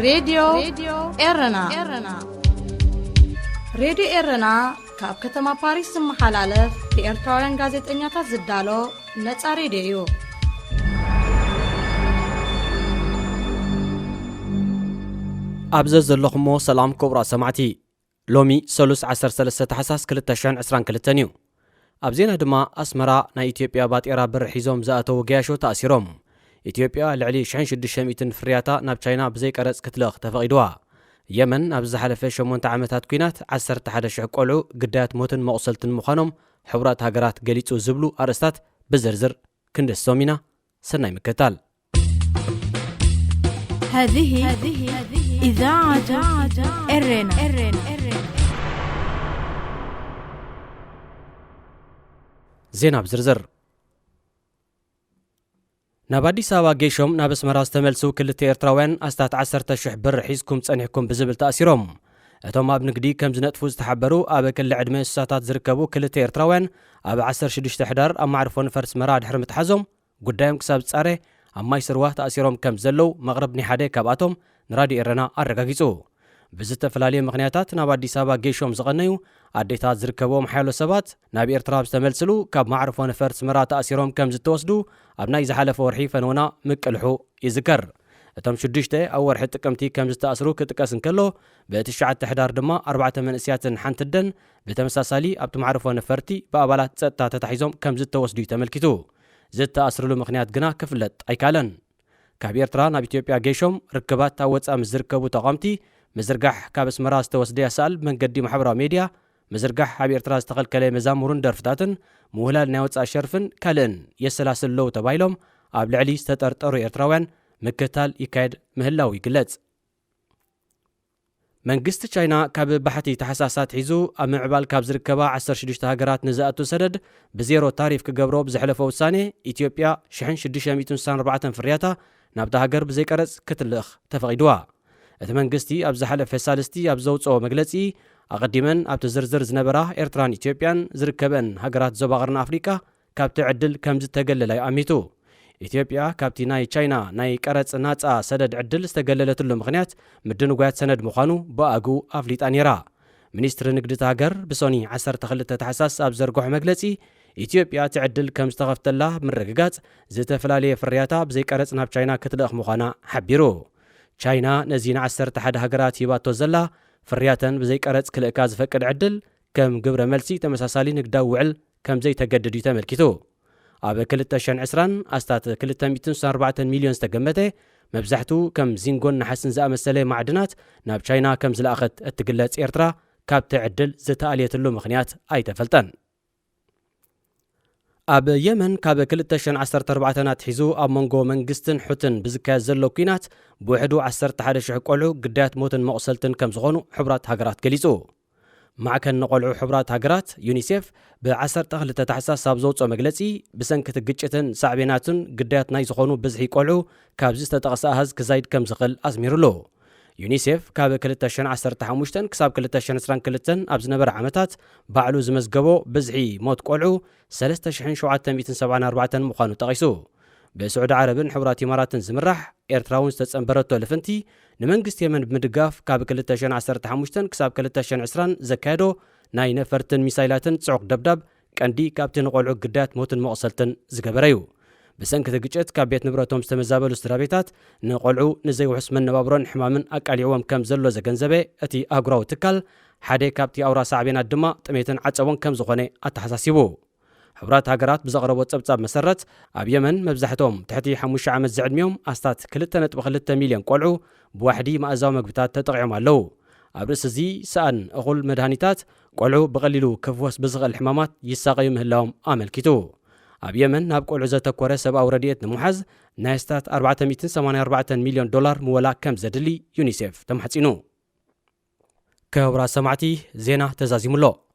ሬድዮ ኤረና። ሬድዮ ኤረና ካብ ከተማ ፓሪስ ዝመሓላለፍ ብኤርትራውያን ጋዜጠኛታት ዝዳሎ ነጻ ሬድዮ እዩ። ኣብ ዘዘለኹሞ ሰላም ክቡራት ሰማዕቲ። ሎሚ ሰሉስ ዓሰርተ ሰለስተ ታሕሳስ ክልተ ሽሕን ዕስራን ክልተን እዩ። ኣብ ዜና ድማ ኣስመራ ናይ ኢትዮጵያ ባጤራ ብር ሒዞም ዝኣተዉ ገያሾ ተኣሲሮም። ኢትዮጵያ ልዕሊ ሽሕን ሽዱሽተ ሚእትን ፍርያታ ናብ ቻይና ብዘይ ቀረጽ ክትልእኽ ተፈቒድዋ። የመን ኣብ ዝሓለፈ ሸሞንተ ዓመታት ኲናት ዓሰርተ ሓደ ሽሕ ቆልዑ ግዳያት ሞትን መቑሰልትን ምዃኖም ሕቡራት ሃገራት ገሊጹ ዝብሉ ኣርእስታት ብዝርዝር ክንድስሶም ኢና። ሰናይ ምክትታል። هذه إذاعة إرنا. ዜና ብዝርዝር። ናብ ኣዲስ ኣበባ ጌሾም ናብ ኣስመራ ዝተመልሱ ክልተ ኤርትራውያን ኣስታት ዓሰርተ ሽሕ ብር ሒዝኩም ጸኒሕኩም ብዝብል ተኣሲሮም። እቶም ኣብ ንግዲ ከም ዝነጥፉ ዝተሓበሩ ኣብ ክሊ ዕድመ እንስሳታት ዝርከቡ ክልተ ኤርትራውያን ኣብ ዓሰርተ ሽዱሽተ ሕዳር ኣብ ማዕርፎ ነፈርቲ ኣስመራ ድሕሪ ምትሓዞም ጉዳዮም ክሳብ ዝጻረ ኣብ ማይ ስርዋ ተኣሲሮም ከም ዘለዉ መቕረብ ናይ ሓደ ካብኣቶም ንራድዮ ኤረና ኣረጋጊጹ። ብዝተፈላለየ ምኽንያታት ናብ ኣዲስ ኣበባ ጌሾም ዝቐነዩ ኣዴታት ዝርከብዎም ሓያሎ ሰባት ናብ ኤርትራ ኣብ ዝተመልስሉ ካብ ማዕርፎ ነፈርቲ ኣስመራ ተኣሲሮም ከም ዝተወስዱ ኣብ ናይ ዝሓለፈ ወርሒ ፈነወና ምቅልሑ ይዝከር። እቶም ሽዱሽተ ኣብ ወርሒ ጥቅምቲ ከም ዝተኣስሩ ክጥቀስ እንከሎ፣ ብትሽዓተ ሕዳር ድማ ኣርባዕተ መንእስያትን ሓንቲ ኣደን ብተመሳሳሊ ኣብቲ ማዕርፎ ነፈርቲ ብኣባላት ጸጥታ ተታሒዞም ከም ዝተወስዱ እዩ ተመልኪቱ። ዝተኣስርሉ ምኽንያት ግና ክፍለጥ ኣይካለን። ካብ ኤርትራ ናብ ኢትዮጵያ ጌሾም ርክባት ኣብ ወጻኢ ምስ ዝርከቡ ተቓወምቲ ምዝርጋሕ ካብ ኣስመራ ዝተወስደ ኣሳእል መንገዲ ማሕበራዊ ሜድያ ምዝርጋሕ ኣብ ኤርትራ ዝተኸልከለ መዛሙርን ደርፍታትን ምውህላል ናይ ወጻኢ ሸርፍን ካልእን የሰላስል ኣለዉ ተባሂሎም ኣብ ልዕሊ ዝተጠርጠሩ ኤርትራውያን ምክትታል ይካየድ ምህላው ይግለጽ። መንግስቲ ቻይና ካብ ባሕቲ ታሕሳስ ኣትሒዙ ኣብ ምዕባል ካብ ዝርከባ ዓሰርተ ሽዱሽተ ሃገራት ንዝኣቱ ሰደድ ብዜሮ ታሪፍ ክገብሮ ብዘሕለፎ ውሳኔ፣ ኢትዮጵያ ሽሕን ሽዱሽተ ሚእትን ስሳን ኣርባዕተን ፍርያታ ናብታ ሃገር ብዘይቀረጽ ክትልእኽ ተፈቒድዋ። እቲ መንግስቲ ኣብ ዝሓለፈ ሳልስቲ ኣብ ዘውጽኦ መግለጺ፣ ኣቐዲመን ኣብቲ ዝርዝር ዝነበራ ኤርትራን ኢትዮጵያን ዝርከበን ሃገራት ዞባ ቀርኒ ኣፍሪቃ ካብቲ ዕድል ከም ዝተገለላ እዩ ኣሚቱ። ኢትዮጵያ ካብቲ ናይ ቻይና ናይ ቀረጽ ናጻ ሰደድ ዕድል ዝተገለለትሉ ምኽንያት ምድንጓያት ሰነድ ምዃኑ ብኣግኡ ኣፍሊጣ ነይራ። ሚኒስትሪ ንግዲ እታ ሃገር ብሰኑይ ዓሰርተ ክልተ ታሕሳስ ኣብ ዘርግሖ መግለጺ፣ ኢትዮጵያ እቲ ዕድል ከም ዝተኸፍተላ ብምርግጋጽ፣ ዝተፈላለየ ፍርያታ ብዘይ ቀረጽ ናብ ቻይና ክትልእኽ ምዃና ሓቢሩ። ቻይና ነዚ ንዓሰርተ ሓደ ሃገራት ሂባቶ ዘላ ፍርያተን ብዘይ ቀረጽ ክልእካ ዝፈቅድ ዕድል ከም ግብረ መልሲ ተመሳሳሊ ንግዳዊ ውዕል ከም ዘይተገድድ እዩ ተመልኪቱ። ኣብ ክልተ ሽሕን ዕስራን ኣስታት ክልተ ሚእትን ስሳን ኣርባዕተን ሚልዮን ዝተገመተ መብዛሕትኡ ከም ዚንጎን ነሓስን ዝኣመሰለ ማዕድናት ናብ ቻይና ከም ዝለኣኸት እትግለጽ ኤርትራ ካብቲ ዕድል ዝተኣልየትሉ ምኽንያት ኣይተፈልጠን። ኣብ የመን ካብ ክልተ ሽሕን ዓሰርተ ኣርባዕተን ኣትሒዙ ኣብ መንጎ መንግስትን ሑትን ብዝካየድ ዘሎ ኲናት ብውሕዱ ዓሰርተ ሓደ ሽሕ ቆልዑ ግዳያት ሞትን መቑሰልትን ከም ዝኾኑ ሕቡራት ሃገራት ገሊጹ። ማዕከን ንቆልዑ ሕቡራት ሃገራት፣ ዩኒሴፍ፣ ብ ዓሰርተ ክልተ ታሕሳስ ኣብ ዘውጽኦ መግለጺ፣ ብሰንኪ እቲ ግጭትን ሳዕቤናቱን ግዳያት ናይ ዝኾኑ ብዝሒ ቆልዑ ካብዚ ዝተጠቕሰ ኣሃዝ ክዛይድ ከም ዝኽእል ኣስሚሩሉ። ዩኒሴፍ ካብ ክልተ ሽሕን ዓሰርተ ሓሙሽተን ክሳብ ክልተ ሽሕን ዕስራን ክልተን ኣብ ዝነበረ ዓመታት ባዕሉ ዝመዝገቦ ብዝሒ ሞት ቆልዑ ሰለስተ ሽሕን ሸውዓተ ሚእትን ሰብዓን ኣርባዕተን ምዃኑ ጠቒሱ። ብስዑዲ ዓረብን ሕቡራት ኢማራትን ዝምራሕ ኤርትራ እውን ዝተጸንበረቶ ልፍንቲ ንመንግስቲ የመን ብምድጋፍ ካብ ክልተ ሽሕን ዓሰርተ ሓሙሽተን ክሳብ ክልተ ሽሕን ዕስራን ዘካየዶ ናይ ነፈርትን ሚሳይላትን ጽዑቕ ደብዳብ ቀንዲ ካብቲ ንቆልዑ ግዳያት ሞትን መቑሰልትን ዝገበረ እዩ። ብሰንኪ እቲ ግጭት ካብ ቤት ንብረቶም ዝተመዛበሉ ስድራ ቤታት ንቆልዑ ንዘይውሑስ መነባብሮን ሕማምን ኣቃሊዕዎም ከም ዘሎ ዘገንዘበ እቲ ኣህጉራዊ ትካል፣ ሓደ ካብቲ ኣውራ ሳዕቤናት ድማ ጥሜትን ዓጸቦን ከም ዝኾነ ኣተሓሳሲቡ። ሕቡራት ሃገራት ብዘቕረቦ ጸብጻብ መሰረት፣ ኣብ የመን መብዛሕትኦም ትሕቲ ሓሙሽተ ዓመት ዝዕድሚኦም ኣስታት ክልተ ነጥቢ ክልተ ሚልዮን ቆልዑ ብዋሕዲ መኣዛዊ መግብታት ተጠቒዖም ኣለዉ። ኣብ ርእሲ እዚ፣ ሰኣን እኹል መድሃኒታት፣ ቆልዑ ብቐሊሉ ክፍወስ ብዝኽእል ሕማማት ይሳቐዩ ምህላዎም ኣመልኪቱ። ኣብ የመን ናብ ቆልዑ ዘተኮረ ሰብኣዊ ረድኤት ንምሓዝ ናይ ኣስታት ኣርባዕተ ሚእትን ሰማንያን ኣርባዕተን ሚልዮን ዶላር ምወላ ከም ዘድሊ ዩኒሴፍ ተማሕጺኑ። ክቡራት ሰማዕቲ፣ ዜና ተዛዚሙ ኣሎ።